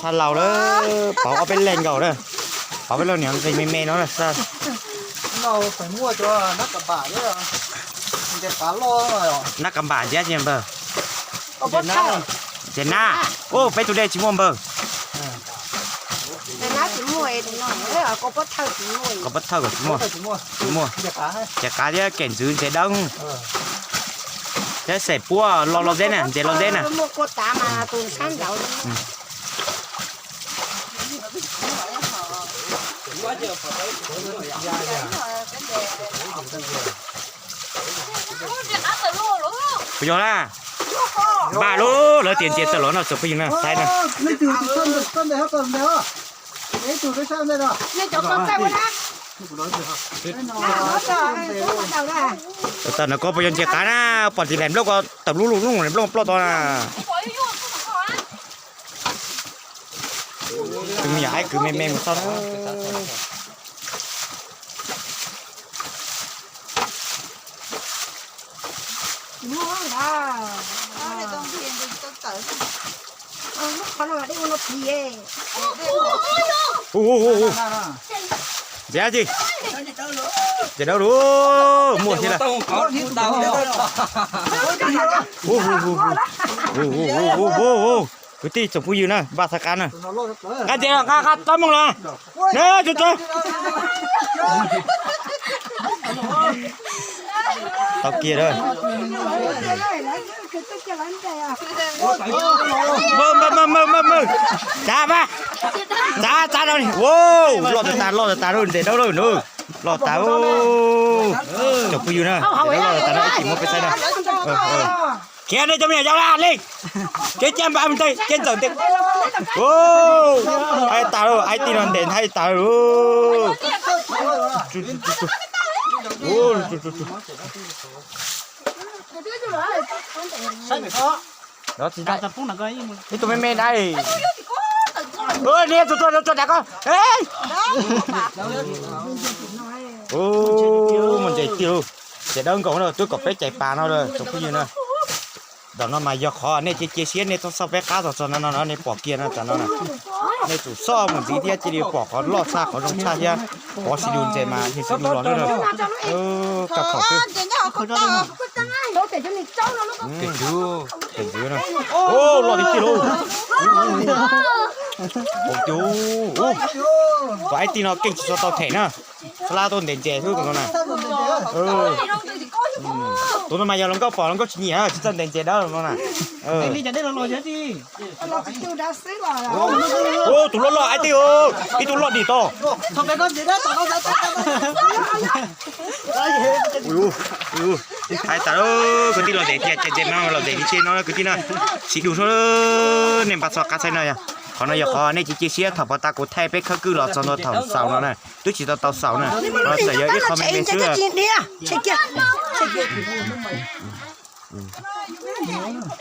Laus lawm, pauv ob peb leeg nkaus na. Pauv peb leeg niag nqis me me no na. Nab ka npam ntxiab tsis npawg? Ntxias nab. Ub, peb tus dej tsis muaj npawg. Koj pob thawj tsis muaj. Tsis muaj. Ntxias qav thiab kem ntxwv ntxias dawb. Thiab xes puab los los zeb na, ntxias los zeb na. Puas yog na? Npaj lub lawv tias ntxias tawm los no txawm phooj ywg na, saib na. Tawm no koj puas yog ntxias qav na, pom tis daim nplooj ko tawm lub lub lub nplooj ploj tod na. Tus me nyuam haib kwv me me mus txog na. Ntxias tsis, ntxias dawb lawm, muaj thiab lawm. Kwv tij tsoom phooj ywg na, npaj thaj qab na. Nqa ntxias, nqa qab mooj los. Tau kiag lawm. Txav mas, txav, txav no. Loj tas tas, loj tas tas, ntxias dawb lawm. Loj tas. Tsoom phooj ywg na, ntxias dawb loj tas no ib chim muab peb saib na. Khiav nej cov me nyuam yaus laj li. Kev caj npab ntej, kev ntxawm ntej. Haib tas lawm, ib tij no ntes haib tas lawm. Ib tug me me na. Niag tus tuag tus tuag dam ko. Mus ntses tiag lauj. Ces dawb nkaus no twb kom peb cais pas no lawm tsoom phooj ywg na. Ntawm no mas yog qhov nej cia cia siab nej txhob xauj peb qab txog txog no no nej pom kiag no tam no na. Nej tsum xauj mus ntxiv thiab cia li pom qhov loj tshaj qhov zoo tshaj thiab. Pov xis lus ntses mas yog xis lus los lawm. Kaj khaum xwb. Tes ntxwv, tes ntxwv na. Loj tiag tiag lauj. Ub, tus ib tij no keej tsis tau them na. Xab lab tuaj ntes ntses xwb tus no na. Tus no mas yog hluas nkauj pom hluas nkauj tsis nyiam tsis txawj ntes ntses dawb no na. Tus loj loj ib tij, ib tug loj dim tod. Hais tas kwv tij los ntes tias ces ntses mas los ntes li ces no kwv tij na. Sim dua nej npaj txog qab txhais no yog qhov no yog qhov nej cia cia siab thaum pov tas kuv thaij peb khawb kwj los txog ntua thaum xaus no na. Twb tsis tau tau xaus na. Txawm yog ib qho me me xwb.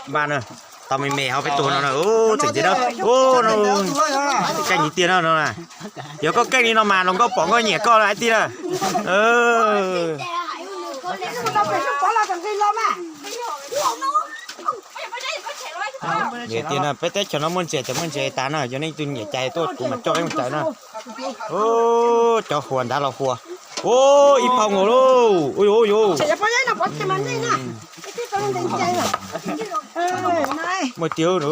Npaj na, tau me me hauv peb tuag no na. Tseem tias dawb, keej tiag tiag no no na. Yog koj keej li no mas hluas nkauj pom nkauj nyiam koj lawm ib tij na. Tias na peb teb chaws no muaj ntses ces muaj ntses tas na, yog nej tus nyiam cais tuaj kuv mam coj peb mus cais na. Cov huas nrad los huas. Ib phau nkaus lauj. Ua yuav ua yuav. Muaj tiag,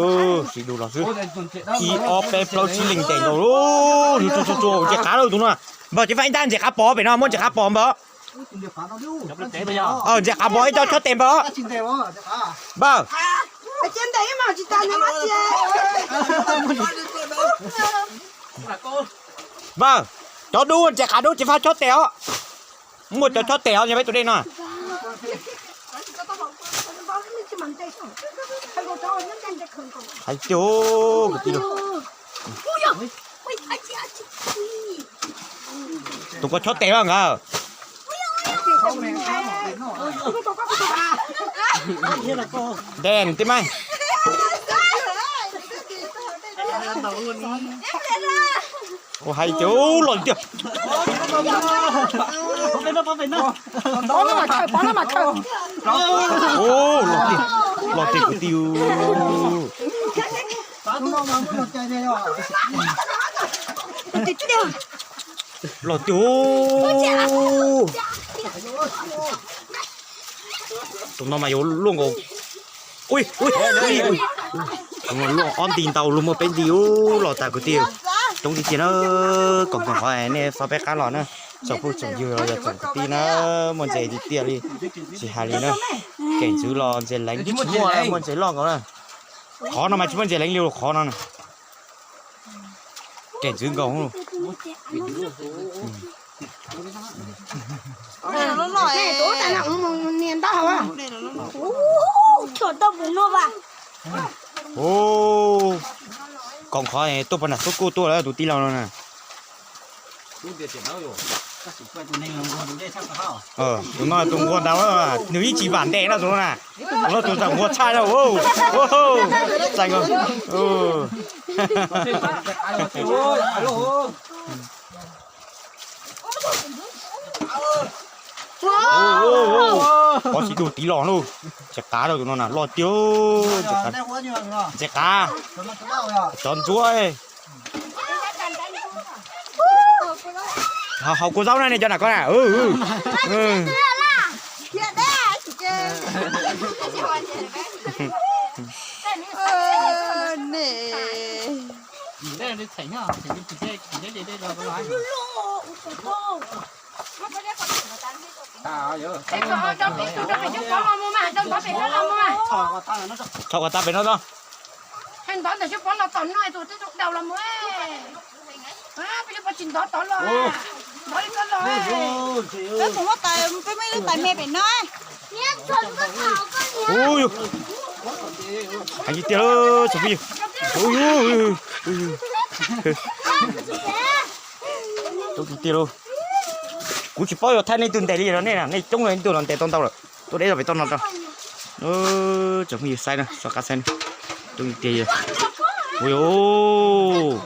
sim dua los xwb. Ib ob peb plaub tsib leej ntes nkaus lauj. Ntses qav lauj tus no. Npawg, ces faj ib ntab ntses qav pom pem no, muaj ntses qav pom npawg. Ntses qav pom ib co chob tes npawg. Npawg. Npawg, cov dub ntses qav dub ces faj chob tes os. Muaj cov chob tes os, yog peb tus dej no. Hais tiag, kwv tij lauj. Tus ko chob tes os nkawd. Ntes tib mai. Ua hais tias loj tiag. Loj tiag, loj tiag kwv tij. Los tiag. Tus no mas yuav luaj nkaus. Ui, ui, ui. Luaj ob nti ntau, luag muaj peb nti ub los tas kwv tij. Coob tiag tiag na. Koom koom qhov nej txhob peb qab los na. Tsoom phooj tsoom ywg los yog tsoom kwv tij na, muaj ntses tiag tiag li. Tsis hais li na. Kem ntxwv los ntses leev tsis muaj, muaj ntses loj nkaus na. Qhov no mas tsis muaj ntses leev li qhov no na. Kem ntxwv nkaus. Koom qhov tuaj pog nram xub kuj tuaj lawm tus tij laug no na. Tus no tus nquag ntau, nws yeej tsis vam ntes no tus no na. Tus no tus txawm nquag tshaj na. Txais nkaus. Pov Xiv Dub tiv los lauj. Ntses qav rau tus no na, loj tiag. Ntses qav, cov ntsuab. Haus kua zaub na nej cov na koj na. Thaum kom tau pem no tau. Peb mus huab tais, peb muaj ib lub tais me pem no. Heev tiag, tsoom phooj ywg. Coob tiag tiag lauj. Kuv tsis paub yuav thaij nej tus ntes li no, nej na, nej coob li tus los ntes tau ntau lawm. Tuaj deb los pem toj no rau. Tsoom phooj ywg saib na, soj qab saib na. Coob tiag tiag. Ua yuv,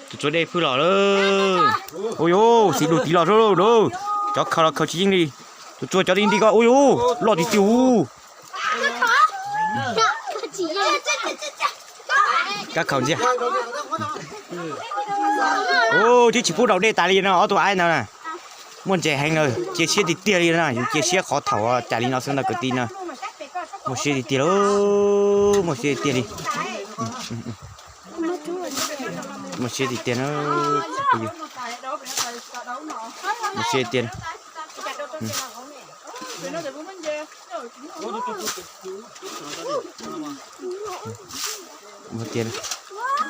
tus tsuas dej phwj los lawm. Ua yuv, Xiv Dub tiv los lawm. Cov khaws los khaws tsis yeej li. Tus tsuas cov di nti ko, ua yuv, loj tiag tiag. Kab khaum ntxiag. Ub, twb tsis pub daus dej tas li no, ob tug aib ntawd na. Muaj ntses heev na, cia siab tiag tiag li na, yus cia siab qhov thaum cas li no xwb ntag kwv tij na. Muaj siab tiag tiag lauj, muaj siab tiag tiag li. Muaj siab tiag tiag na. Muaj siab tiag.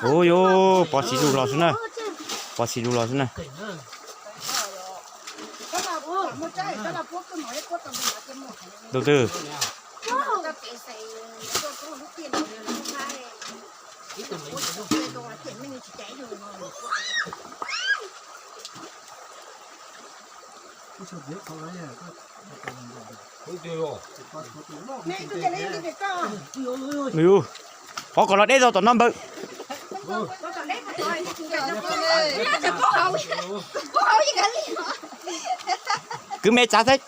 Ub yuv, Pov Xiv Dub los xwb na. Pov Xiv Dub los xwb na. Tus twg? Qhov kom los deb tau tom no npawg. Kwv me tsav xwb.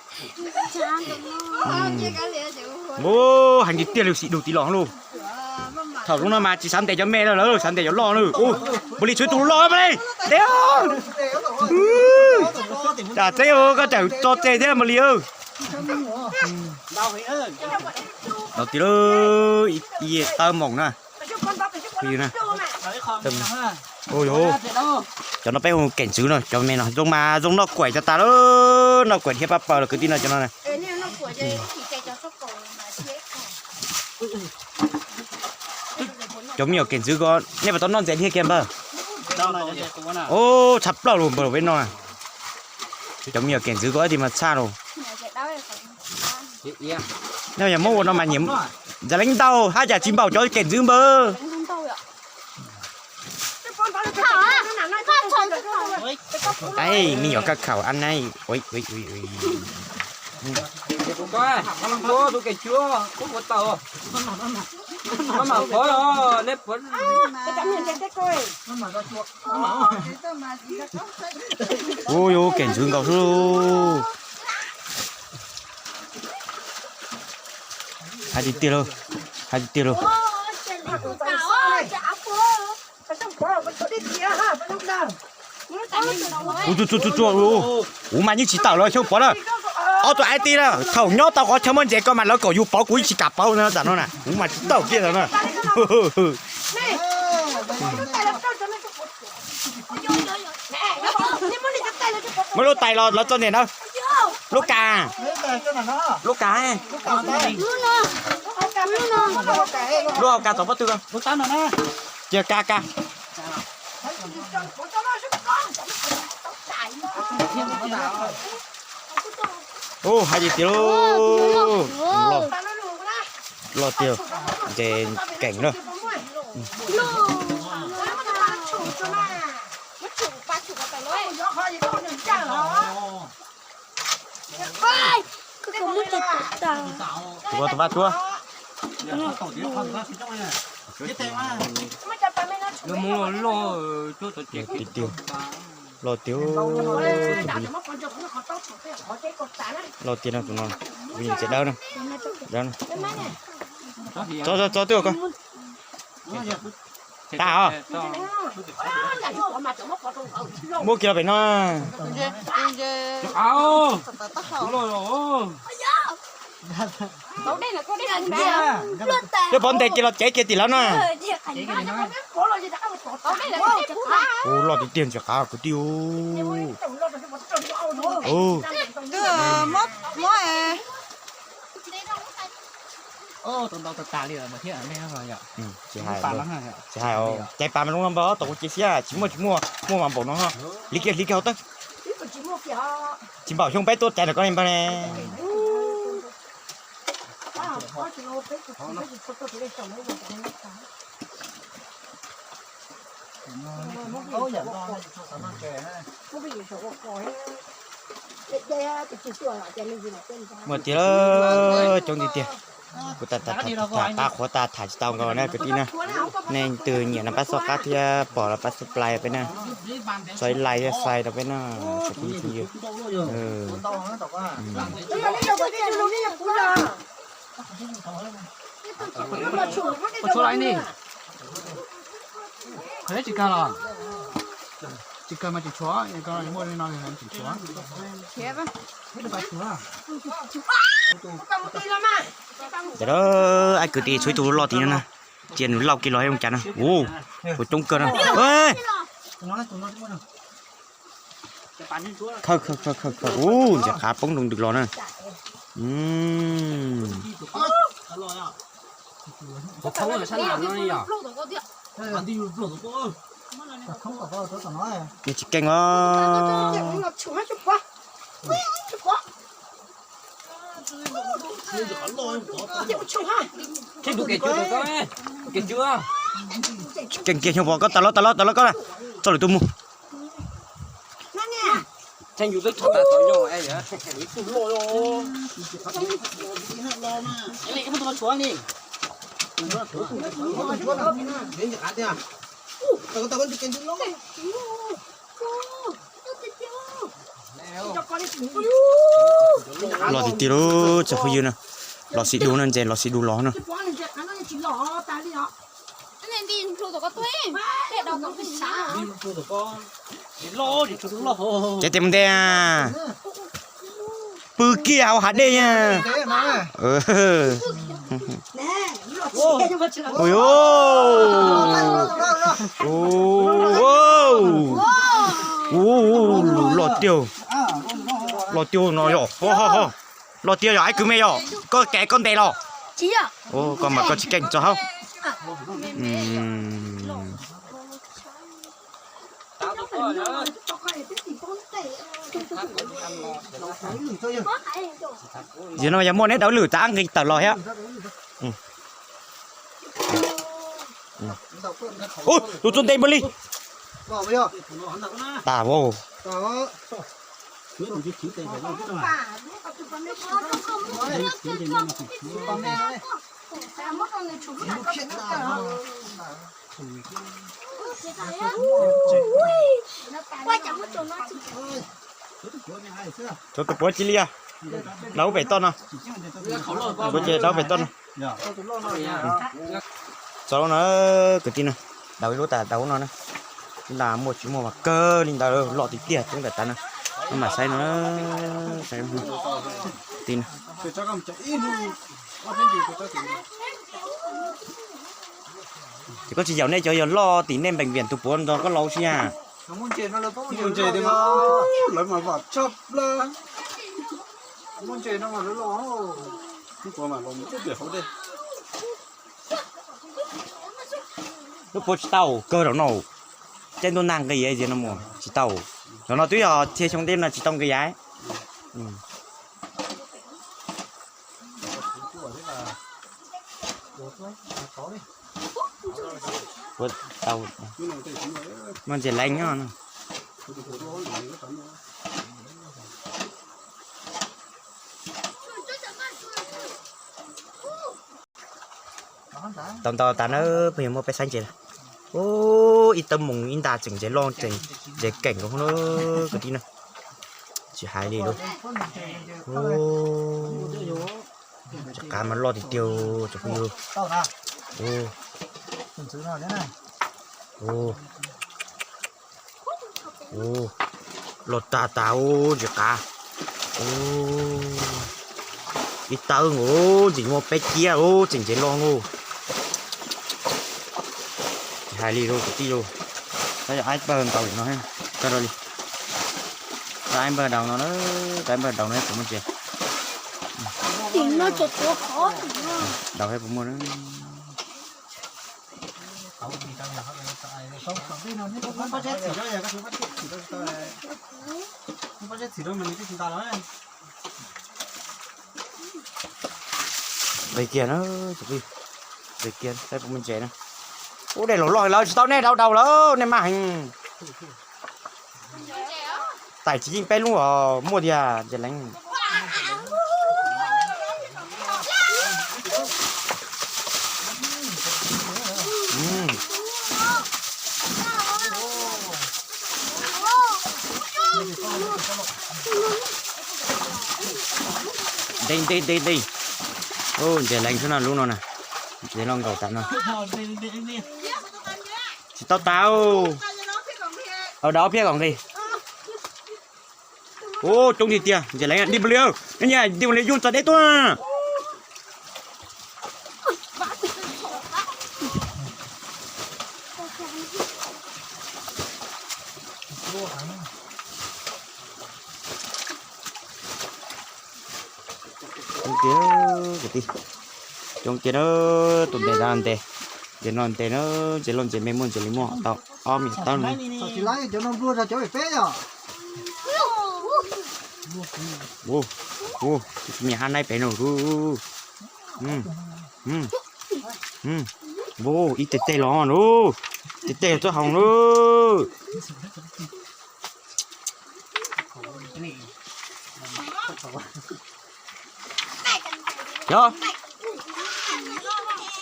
Ub, heev tiag tiag li, Xiv Dub tiv los lauj. Thaum lub no mas tsis xav ntes cov me lawm, xav ntes cov loj lawm. Ub, npaum li tshwv tus loj mas li. Ntes. Tsam txeb koj tseem tso tseg thiab npaum li. Los tiag lauj, ib tawb moos na. Ub yuv, cov no peb hu kem ntxwv no, cov me no zoo mas zoo noj kuaim tag tas lawm, noj kuaim thiab pab paws los kwv tij no cov no. Cov me nyuam kem ntxwv ko nej puas tau noj ntses thiab kiag npawg? Ub, tshaj plaws los npawg peb no. Cov me nyuam kem ntxwv ko ib tug mas tshaj los. Nyob yog muab ua no mas nyiam, ntxhais leej ntau haj yam tsis npaum cov kem ntxwv npawg. Aib, me nyuam kab khaum ab nab. Ub yuv, kem ntxwv nkaus xwb. Hais tiag tiag lauj, hais tiag tiag lauj. Ua tsu tsu tsu tsu, kuv mas yeej tsis tawm los Xyooj Pov na. Ob tug aib tij na, thaum nyob tau qhov chaw muaj ntses ko mas lawv kom yus pauv kuv yeej tsis kam pauv na tam no na, kuv mas tsis tawm kiag tam no. Muab lub tais los lawv txo niam na. Lub kas, lub kas, lub hau kas tom pob tw ko. Cia ka ka. Ub, hais tias tias loj tiag, ntses keem na. Tus ko tus vaj tuab. Tiag tiag, loj tiag, loj tiag no tus no, txiv dawb na. Tso tso tso twb ko. Tag os. Muab kiag los pem no. Peb pov ntes kiag los cev kiag tim lawv na. Ua loj tiag tiag ntsis qav kwv tij. Tsis hais, cais pas mas zoo no npawg, tau kuv cia siab tsis muaj tsis muaj, muaj mas npaum no. Hliv kiag hliv kiag hauv tawb. Tsis npaum Xyooj peb tuaj cais ntawm ko li npawg ne. Muaj tiag, coob tiag tiag. Kuv tham qab qhuav tas tham tsis tau nkaus na kwv tij na. Nej twg nyiam no pab xoj qab thiab pom los pab subscribe peb na. Tso ib like thiab share rau peb na. Tsis kawg mas tsis tshuav, muaj li no tsis tshuav. Ces da, ib kwv tij tshuav ib tug loj tid no na. Cia nws lauj kiag los zoo cas na. Ua, tus coob kawg na. Khawb khawb khawb khawb khawb, ua ntsis qav poob nroo ntws los na. Tsis keej os. Tsis keej kiag Xyooj Pov, koj tawm los tawm los tawm los koj, txoj lwm tus mus. Los tiag tiag lauj tsoom phooj ywg na. Los xim dua no, ntses los xim dua los na. Ces tes mus ntes. Pw kiag hauv hav dej na. Ua, loj tiag. Loj tiag no yog. Loj tiag yog ib kwv me yog. Koj kev koj ntes los? Koj mas koj tsis keej tso hauj. Yog no yog muaj neb dawb lwm tas ab nqis tawm los thiab. Tus txuj nte npawg li. Tas vau. Tshuav tus puav cia li, daus pem toj no. Puav ces daus pem toj no. Txog lub no, kwv tij no, daus ib lub tas daus lub no na. Ntas muaj tsis muaj mas kawg li ntawd, loj tiag tiag roob nram tav no. Maj mam saib no, saib ti no. Ces koj tsis yaum nej cov yog loj tim nej npeem viam tus puav nrog koj laus si a. Lub puav tsis tau kawg rau no. Caij ntuj nag nqis zias no mus tsis tau. Rau no twb yog txhia xyoo deb no tsis tau nqis yai. Muaj ntses leej no. Tau ntau tas na, pheej yuav muaj peb saib ntses. Ub, ib tawb moos ib nta tseem ntses loj tseem ntses keem nkaus na, kwv tij na. Tsis hais li lawm. Ub, tseem qav mas loj tiag tiag tsoom phooj ywg. Ub, ub, loj tag tas ub ntses qav. Ub, ib tawb nkaus ntses muaj peb ciab ub tseem ntses loj nkaus. Tsis hais li lawm kwv tij lawm. Tab yog aib npawg ntaus li no, koj rau li. Aib npawg daus no, aib npawg daus no puas muaj ntses. Tim no tseem tuav qhov tim no. Daus thiab puas muaj na. Nqis kiag na, nqis kiag saib puas muaj ntses na. Ub, dej laus loj lawm tsis tau nej daus daus lawm, nej maj heev. Tais tsis yeej peb lub os, muaj tiag ntses leej. Ntej ntej ntej ntej. Ntses leej xwb no lub no na. Ntses loj nkaus tas no. Tsis tau tas. Daus ob phiab kom nqis. Ub, coob tiag tiag, ntses leej di npaum li, di npaum li yuj txog deb tuaj. Coob tiag, kwv tij. Coob tiag na, tus ntes no ntes. Ntses no ntes na, ntses loj ntses me muaj ntses li muaj tau ob me tawb no. Ua, ua, me hab naib pem no. Ua, ib tes tej los no, tes tej txoj hau no. Yog.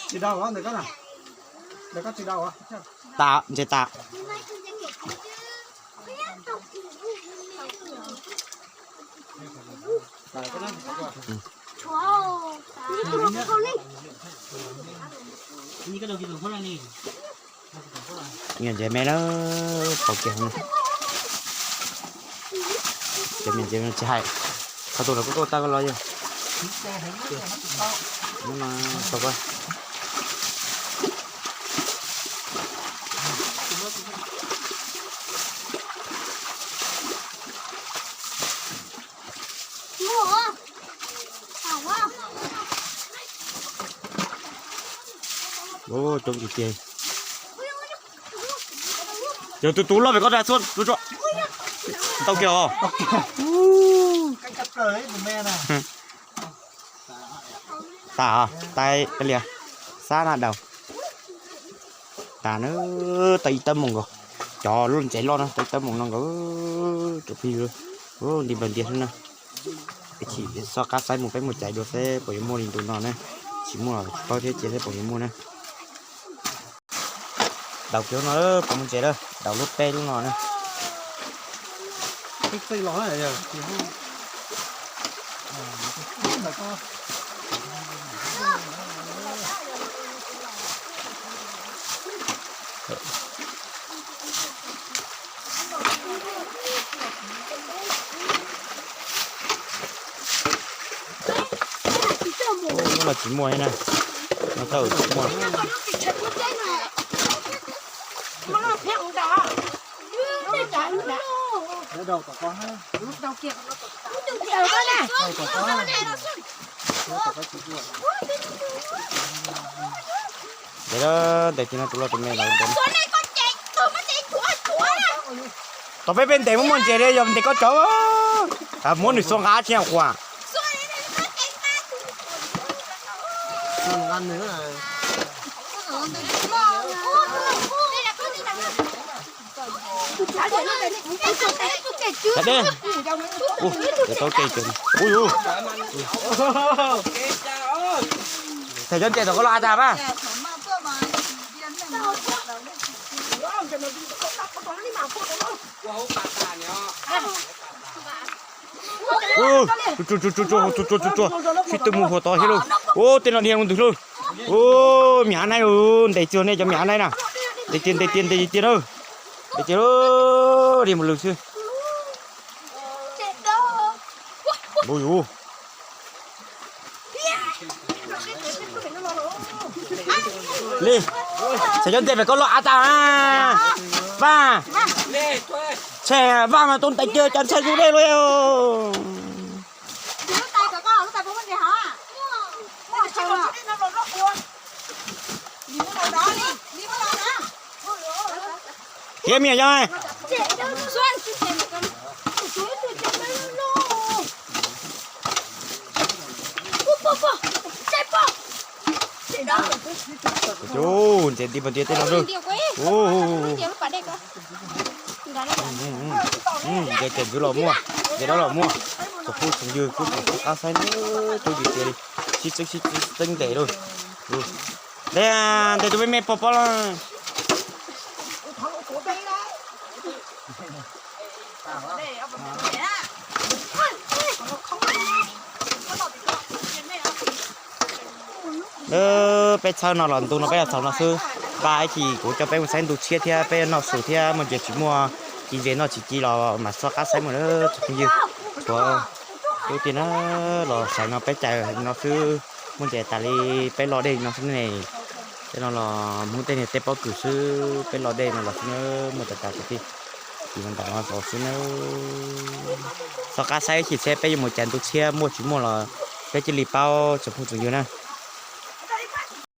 Tsis daus ntawm koj na. Ntawm koj tsis daus. Tas, ntses tas. Nyiam ntses me na, qhov kiag no. Ces me ntses tsis hais, qhov tus los kuj tuaj tau koj los yog. Hnub no tau koj. Coob tiag tiag. Yog tus tus loj pem koj da xua tau kiag os. Tas, tas peb lias, xab na daus. Tas na, tau ib tawb moos nkaus. Cov lub ntses loj no tau ib tawb moos no nkaus. Tsoom phooj ywg, nti nplaws ntias xwb na. Peb chim xoj qab saib mus peb mus caiv dua seb puas yuav muaj li ntu no na. Tsis muaj tsis paub thiab cia seb puas yuav muaj na. Daus kiag lub no, puas muaj ntses lawm, daus lub peb lub no na. Tsis muaj thiab na, no tau tsis muaj. Ntev, ntev tim no tus loj tus me lawm ntev. Tau peb peb ntev muaj muaj ntses li yog ntev koj cov. Muab nws xuas nqa tsis yog quas. Dej, ua, tau ke, ui, thaum cov ntses tau koj los a tas mas. Tsuag tsuag tsuag tsuag, sib tw mus hua tod thiab lauj. Ua, tej no dhia mus ntws lauj. Ua, me ab naib, ntes tsuag nej cov me ab naib na. Ntes tiag ntes tiag ntes tiag na. Ntes tiag lauj, dhia mus lwm xwb. Npau yus. Li, txhais cov ntses pem koj loj av tas. Vaj, txhais vaj mas tau ntais kiag cov ntshai zus dej lauj. Tiav mias yog. Ntses nti pos ntiav tej no lawm. Ntses ces ntxwv los muaj, ntses dawb los muaj. Tsoom phooj tsoom ywg kuj tseem soj qab saib na, tub ywg tias li sib txeeb sib txeeb ntes lauj. Ntes, ntes tus me me pos pos los. Peb txhawb no los ntu no peb los txog no xwb. Pab ib chim kuv coj peb mus saib ntu tshiab thiab peb noj su thiab muaj ntses tsis muaj ci ntses noj tsis ci los mam soj qab saib mus na tsoom phooj ywg. Tshuav lub tiaj na los sawv no peb caws no xwb, muaj ntses tas li peb lo dej no xwb ne. Tej no los Hmoob tej niag tej pob kws xwb, peb lo dej no los xwb na, muaj tas tas kwv tij. Ces ntawm no xwb na, soj qab saib ib chim seb peb yuav mus caws ntu tshiab muaj tsis muaj los peb cia li paub tsoom phooj tsoom ywg na.